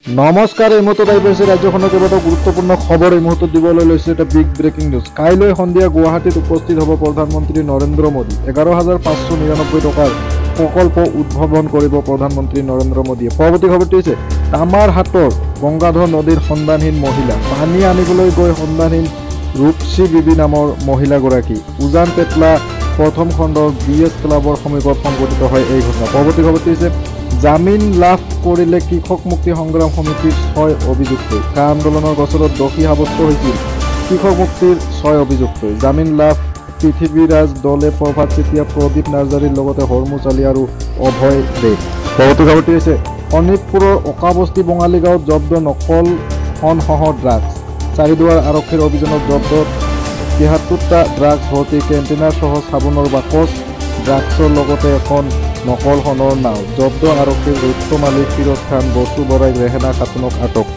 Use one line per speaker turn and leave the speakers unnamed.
নমস্কাৰ, এই মুহূৰ্তত আহি পৰিছে ৰাজ্যখনৰ কেইবাটাও গুৰুত্বপূৰ্ণ খবৰ। এই মুহূৰ্তত দিবলৈ লৈছে এটা বিগ ব্ৰেকিং নিউজ। কাইলৈ সন্ধিয়া গুৱাহাটীত উপস্থিত হ'ব প্ৰধানমন্ত্ৰী নৰেন্দ্ৰ মোদী। 11,599 টকাৰ প্ৰকল্প উদ্ভাৱন কৰিব প্ৰধানমন্ত্ৰী নৰেন্দ্ৰ মোদীয়ে। পৰৱৰ্তী খবৰটি হৈছে তামাৰহাটৰ গংগাধৰ নদীৰ সন্ধানহীন মহিলা। পানী আনিবলৈ গৈ সন্ধানহীন ৰূপচী বিবি নামৰ মহিলাগৰাকী। উজান পেটলা প্ৰথম খণ্ডৰ বি এছ ক্লাবৰ সমীপত সংঘটিত হয় এই ঘটনা। পৰৱৰ্তী খবৰটি হৈছে জামিন লাভ কৰিলে কৃষক মুক্তি সংগ্ৰাম সমিতিৰ 6 অভিযুক্তই। কা আন্দোলনৰ গোচৰত দোষী সাব্যস্ত হৈছিল কৃষক মুক্তিৰ 6 অভিযুক্তই। জামিন লাভ পৃথিৱীৰাজ দলে, প্ৰভাত চেতিয়া, প্ৰদীপ নাৰ্জাৰীৰ লগতে হৰমুজ আলী আৰু অভয় দে। পৰৱৰ্তী খবৰটি হৈছে শোণিতপুৰৰ অকাবস্তি বঙালী গাঁৱত জব্দ নকল সোণসহ ড্ৰাগছ। চাৰিদুৱাৰ আৰক্ষীৰ অভিযানত জব্দ 73টা ড্ৰাগছ ভৰ্তি কণ্টেইনাৰসহ চাবোনৰ বাকচ, ড্ৰাগছৰ লগতে এখন নকল সোণৰ নাও। জব্দ আৰক্ষীৰ ধূৰ্ত মালিক ফিৰোজ খান, বসু বৰাই, ৰেহেনা খাতুনক আটক।